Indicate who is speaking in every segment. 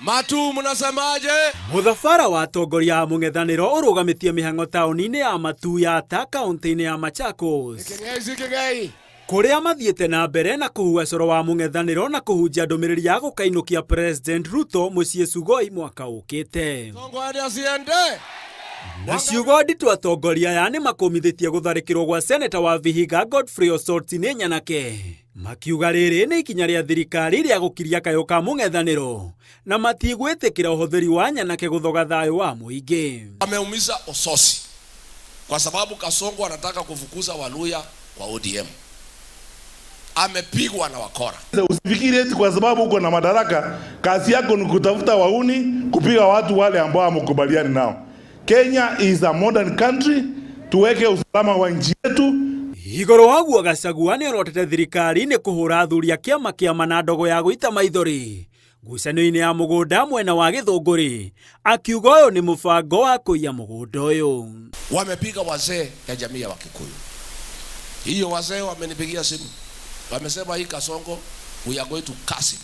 Speaker 1: Matuu mnasemaje?
Speaker 2: Mũthabara wa atongoria a mũng'ethanĩro ũrũgamĩtie mĩhang'o taũni-inĩ ya Matuu Yatta kaũntĩ-inĩ ya Machakos.
Speaker 1: Kĩng'ei si kĩng'ei.
Speaker 2: Kũrĩa mathiĩte na mbere na kũhuha coro wa mũng'ethanĩro na kũhunjia ndũmĩrĩri ya gũkainũkia President Ruto mũciĩ Sugoi mwaka ũkĩte.
Speaker 1: Songo aende asiende?
Speaker 2: Na ciugo nditũ atongoria aya nĩ makũmithĩtie gũtharĩkĩrwo gwa seneta wa Vihiga Godfrey Osotsi nĩ nyanake. Makiuga rĩrĩ nĩ ikinya rĩa thirikari rĩa gũkiria kayũ ka mũng'ethanĩro na matigwĩtĩkĩra ũhũthĩri wa nyanake gũthoga thayũ wa mũingĩ.
Speaker 1: Ameumiza Osotsi kwa sababu Kasongo anataka kufukuza Waluya kwa ODM. Amepigwa na wakora.
Speaker 3: Usifikiri eti kwa sababu uko na madaraka kazi yako ni kutafuta wahuni kupiga watu wale ambao hamkubaliani nao. Kenya is a modern country, tuweke usalama wa nchi yetu.
Speaker 2: Igũrũ wa ũguo Gachagua nĩorotete thirikari nĩ kũhũra athuri a kĩama kĩama na ndogo ya gũita maithori ngucanio-inĩ ya mũgũnda mwena wa Gĩthũngũri, akiuga ũyũ nĩ mũbango wa kũiya mũgũnda ũyũ.
Speaker 1: Wamepiga wazee ya jamii ya Wakikuyu. Hiyo wazee wamenipigia simu. Wamesema hii Kasongo we are going to curse him.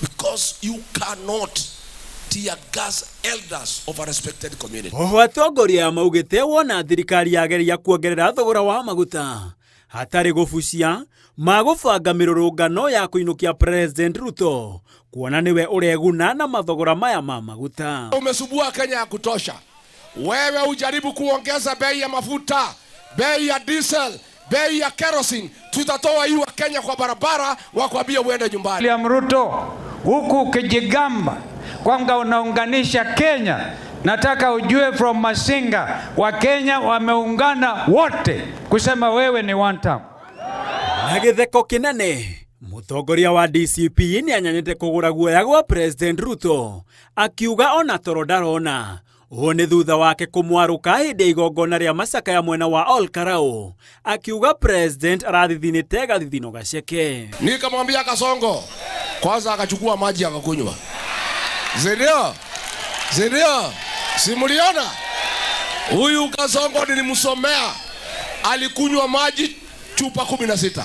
Speaker 1: Because you cannot tear gas elders of a respected community.
Speaker 2: Oho atongoria aya maugĩte wona thirikari yageria kuongerera thogora wa maguta hatarĩ gũbucia magũbanga mĩrũrũngano ya kũinũkia President Ruto kuona nĩwe ũreguna na mathogora maya ma maguta.
Speaker 1: Umesumbua Kenya ya kutosha. Wewe ujaribu kuongeza bei ya mafuta, bei ya diesel, bei ya kerosene, tutatoa hii wa Kenya kwa barabara wakwambie uende nyumbani.
Speaker 4: William Ruto, huku ukijigamba kwamba unaunganisha Kenya, nataka ujue from Masinga wa Kenya wameungana wote kusema wewe ni one term.
Speaker 2: Na gĩtheko kĩnene mũtongoria wa DCP nĩanyanyĩte kũgũra guoya gwa President Ruto akiuga ona toro ndarona. Ũũ nĩ thutha wake kũmwarũka hĩndĩ ya igongona rĩa macakaya mwena wa Ol Kalou akiuga President arathithinĩte gathithino gaceke.
Speaker 1: Nikamwambia Kasongo kwanza akachukua maji akakunywa. Sindio? Sindio? Simuliona? Huyu Kasongo nilimsomea alikunywa maji chupa 16.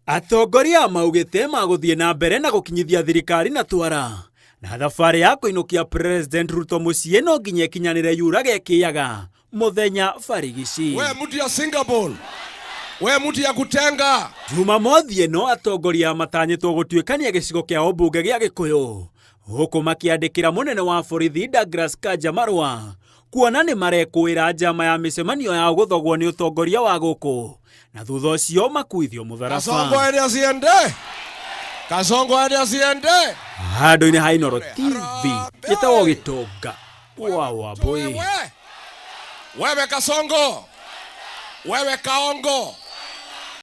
Speaker 2: Atongoria maugĩte magũthiĩ na mbere na gũkinyithia thirikari na twara na thabarĩ ya kũinũkia President Ruto mũciĩ no nginya ĩkinyanĩre yurage ĩkĩaga mũthenya barigici.
Speaker 1: We mtu ya Singapore, we mtu ya kutenga.
Speaker 2: Jumamothi ĩno atongoria matanyĩtwo gũtuĩkania gĩcigo kĩa ũmbunge gĩa Gĩkũyũ gũkũ makĩandĩkĩra mũnene wa borithi Douglas Kanja marũa kuona nĩ marekũĩra njama ya mĩcemanio yao gũthogwo nĩ ũtongoria wa gũkũ na thutha ũcio makuithio mũtharaba.
Speaker 1: Kasongo aende asiende? Kasongo aende asiende?
Speaker 2: Handũ-inĩ ha Inooro TV njĩtagwo Gĩtonga wa Wambũi.
Speaker 1: Wewe Kasongo, wewe Kaongo.